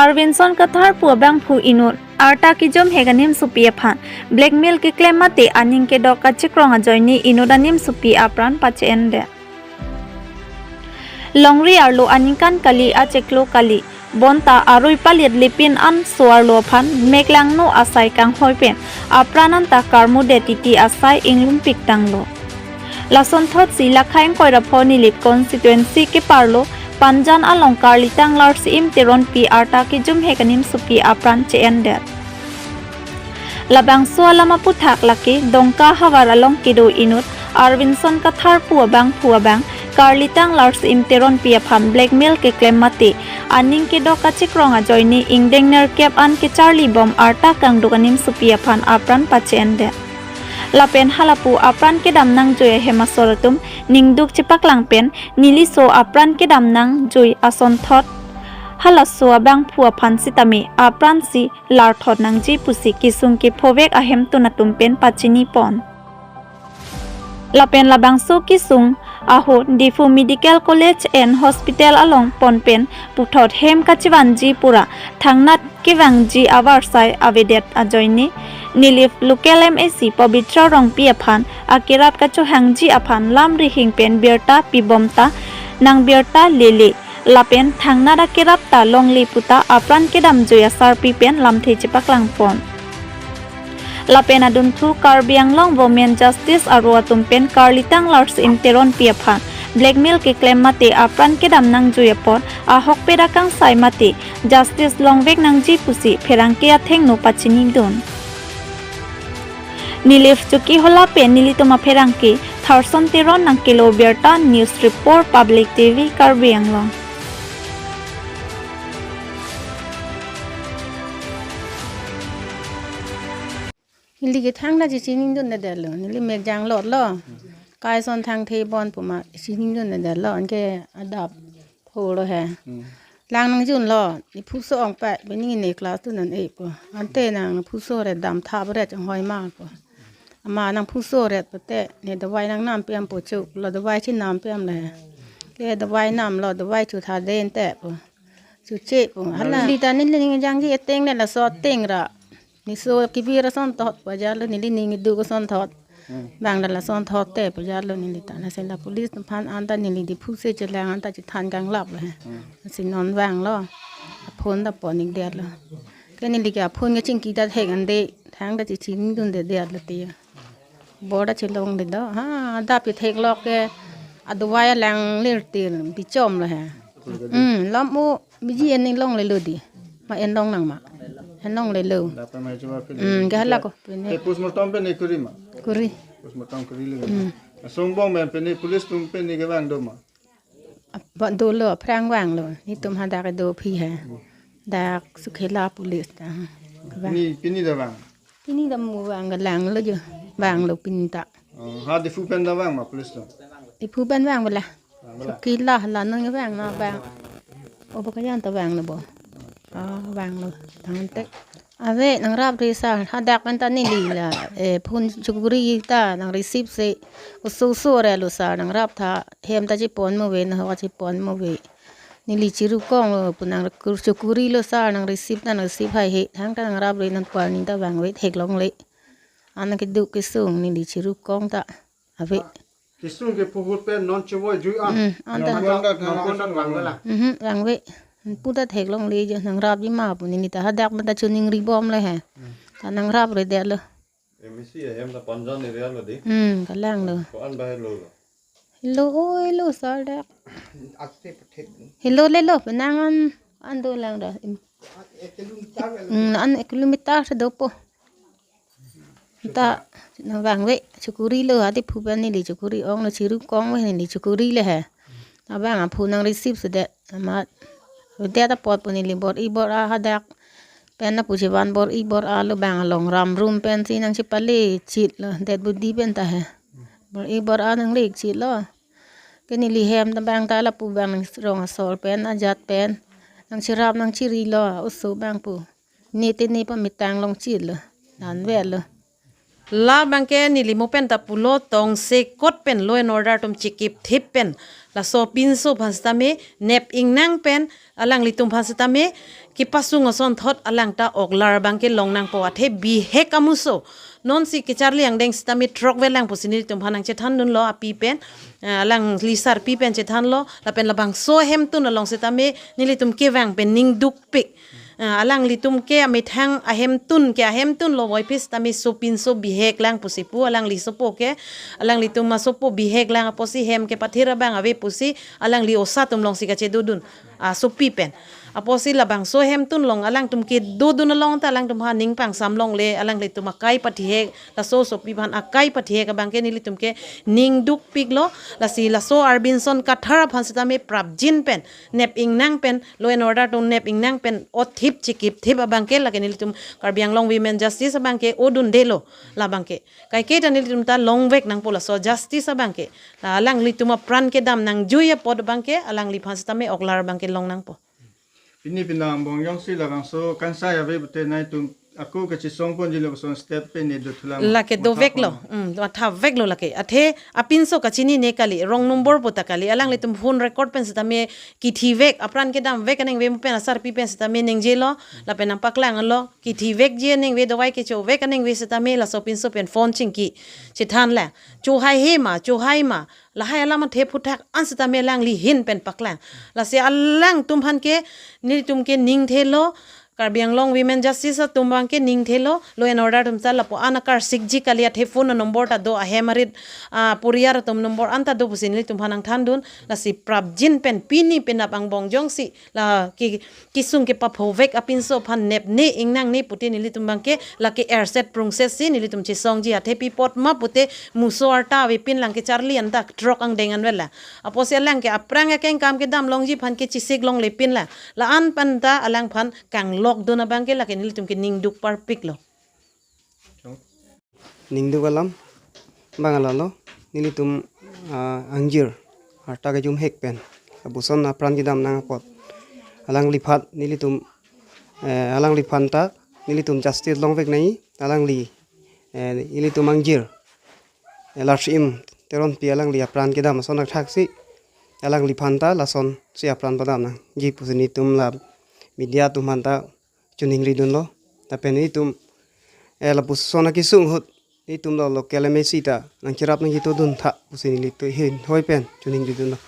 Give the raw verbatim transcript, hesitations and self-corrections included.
Arvinson Kathar pu abangphu inut arta kejum hek animsopi aphan blackmail keklem mate aning kedok kachekrong ajoine inut animsopi apran pache-endet. Longri arlo aningkan kali achiklo kali bonta arui palit lipin an so arlo aphan meklangno asai kanghoi pen apran anta karmudet titi asai inglumpik tanglo. Lasonthotsi Lakhaing Koirapho Nilip constituency keparlo Panjan along Karlitang Larsi-im Teronpi arta kejum hek animsopi apran che-endet. Labangso alam aputhak lake Dongka havar along kedo inut Arvinson Kathar pu abangphu abang Karlitang Larsi-im Teronpi aphan blackmail keklem mate aning kedok kachekrong ajoine ingdeng nerkep an kecharlibom arta kangduk animsopi aphan apran pache-endet. Lapen halapu apran kedam nangjui ahem asor atum ningduk chepaklang pen neliso apran kedam nangjui asonthot halaso abangphu aphan sitame apransi larthot nangji pusi kesung kephovek ahemtun atum pen pachinipon. Lapen labangso kesung ahut Diphu Medical College and Hospital along pon pen puthot hem kachevanji pura thangnat kevangji avarsai avedet ajoine Nilip local M A C Pabitra Rongpi aphan akerap kachohangji aphan lam rihing pen birta pibom ta nang birta lele lapen thangnat akerap ta longle puta apran kedamjui asarpi pen lamthe chepaklangpon. Lapen adunthu Karbi Anglong Women Justice aro atum pen Karlitang Larsi-im Teronpi aphan blackmail keklem mate apran kedam nangjui apot ahokpet akangsai mate justice longvek nangji pusi pherangke athengno pachinidun. Nilip Chokihola pen nelitum apherangke Tharson Teron nangkelo birta, News Report, Public T V, Karbi Anglong. Neli ke thangta chechinidundedetlo, neli mekjang lotlo. Kaison thangthe bon puma chechinidundedetlo, anke adap tholo he. Hmm. Lang nangjunlo, ne phuso ong pa, bini ne class two non e po. Ante nang phuso re dam thap re chonghoi ma po. Ama nang phuso re pote, ne dawai nangnam piam po choklo, dawai chenam piam le. Ke dawai namlo, dawai chotha den te po. Choche po. Hala neli ta neli ning jangji ateng le laso ateng ra. Neso kebir asonthot pu ajarlo, neli ning keduk asonthot. Hmm. Bang la lasonthot te pu ajarlo neli ta. Lasi la police aphan anta neli Diphu se chelang anta chethan kanglap lo he. Hmm. Lasi non vanglo. Aphone ta pon-ikdetlo. Ke neli ke aphone kechingki ta thek ande, thangta chechinidundedetlo te. Bor ta chelongle do. Ha, adap ketheklok ke adawai alang lir til bichomlo he. Hmm, lam o biji en longlelo di. Ma en long nang ma. En longlelo. Dapa mai chuba pili. Hmm, ke hala ko pine. Ke postmortem pen ne kuri ma? Kuri. Postmortem kuri le. Hmm. Asong bong men pen ne police atum pen ne kevang do ma? Ba dolo, aphrang vanglo. Netum hadak do aphi he. Dak Chokihola police ta. Kevang. Pini, pini ta vang? Pini ta mu vang kelanglo jo. Vanglo pini ta. Oh, ha Diphu pen ta vang ma police atum? Diphu pen vang bela. Vang bela. Chokihola la nang vang na vang. O ba kajan ta vanglo bo. Ah, vanglo. Tangte. Ave nangrapre sir, hadak pen ta neli la, eh, phone chokuri ta nang receive se. Oso oso re lo sir, nangrap tha, hem ta chepon mo ve, nahok chepon mo ve. Neli chiru konglo pu nang kur chokuri lo sir, nang receive ta nang receive haihe. Thangta nangrapre nang par ni ta vangve theklongle. Anke keduk kesung neli chiru kong ta. Ave. Kesung ke puhut pen non chevoi jui an. Hmm, anta. Nangpon ta, nangpon ta vangve la. Mhm, vangve. Pu ta theklongle jo, nangrapji ma pu neli ta hadak pen ta choningribomlo he. Hmm. Ta nangrapredetlo. M A C ahem ta Panjan area lo di. Hmm, kalanglo. Ko-an ba helo lo? Helo, o helo sir dak. Helo lelo, penang an, an dolang da. Hmm, an kilometer se dopo. Ta nang vangve, chokurilo, ha Diphu pen neli chokuri onglo, chiru kongve neli chokurile he. Abang aphu nang receive sedet, amat. Vedet apot pu neli bor-i bor-a hadak pen lapu chevan bor-i bor-a lo, bang along ram room pensi nang chepale chitlo, det budi pen ta he. Bor-i bor-a nang lek chitlo. Ke neli hem ta bang ta lapu bang nang rong asor pen, ajat pen. Nang cherap nang chirilo, oso bang pu. Ne te ne pamitang long chitlo. Nanvetlo. Labangke neli mo pen ta pulo, tongsekot pen law and order atum chikip thip pen laso pinso aphan sitame nep ingnang pen alanglitum aphan sitame kepasung asonthot alang ta oklar abangke longnangpo. Athe bihek amuso nonsi kecharli angdeng sitame throkvelang pusi nelitum aphan nangchethandunlo api pen, eh, alangli sarpi pen chethanlo, lapen labangso ahemtun along sitame nelitum kevang pen ning dukpik. Ah, alanglitum ke amethang ahemtun ke ahemtun lo voiphit sitame sopinso biheklang pusi pu, alangli sopo ke, alanglitum asopo biheklang apotsi hem kepathir abang ave pusi alangli osa atum alongsi kachedodun, ah, sopi pen. Apotsi labangso ahemtun along alangtum kedodun along ta alangtum ha ning pangsam longle, alanglitum akai pathihek, laso sopi aphan akai pathihek abangke nelitum ke ning dukpiklo. Lasi laso Arvinson Kathar aphan sitame prapjin pen nep ingnang pen, law and order atum nep ingnang pen othip chikip thip abangke lake nelitum Karbi Anglong Women Justice abangke odundelo. Labangke kaike ta nelitum ta longvek nangpo laso justice abangke. La alanglitum apran kedam nangjui apot abangke alangliphan sitame oklar abangke longnangpo. Pini pinam angbong jongsi labangso kangsai ave pute nelitum ako kachesongponji lapuson step pen ne dothulang. Lake matha doveklo, pon. Hmm, mathaveklo lake. Athe apinso kachinine kali, wrong number pu ta kali. Alanglitum phone record pen sitame kithivek, apran kedamvek aningve mo pen asarpi pen sitame ningjelo, lapen nangpaklanglo, kithivekji aningve, dovai kechovek aningve sitame laso pinso pen phone chingki chethanlang. Chohaihe ma, chohai ma, lahai alam athe phuthak an sitame alangli ahin pen paklang. Lasi alangtum aphan ke nelitum ke ningthelo, Karbi Anglong Women Justice atum abangke ningthelo, law and order atum ta lapu-an akarsikji kali, athe phone number ta do, ahem arit, ah, puriar atum number an ta do pusi nelitum aphan nangthandun. Lasi prapjin pen pini penap angbong jongsi la ke kesung kepaphovek apinso aphan nepne ingnangne pute nelitum abangke lake erset prungset si nelitum chesongji, athe pi apot ma pute muso arta avepinlang, kecharli anta throk angdeng anvetlang. Apotsi alang ke aphrang akengkam kedam longji aphan ke chesik longlepinlang. La-an pen ta alangphan kanglokdun abangke lake nelitum ke ning duk parpiklo. Ning duk alam abang halalo, nelitum, ah, angjir arta kejumhek pen lapuson apran kedam nang apot alangliphan nelitum, eh, alangliphan ta nelitum justice longvek nangji, alangli, eh, nelitum angjir, eh, Larsim Teronpi alangli apran kedam ason athaksi alangliphan ta lasonsi apran padam nangji pusi nelitum la media atum aphan ta choningridunlo. Lapen nelitum, eh, lapuson akesung ahut nelitum lo local M A C ta nangcherap nangchitudun tha pusi nelitum ahin hoi pen choningridunlo.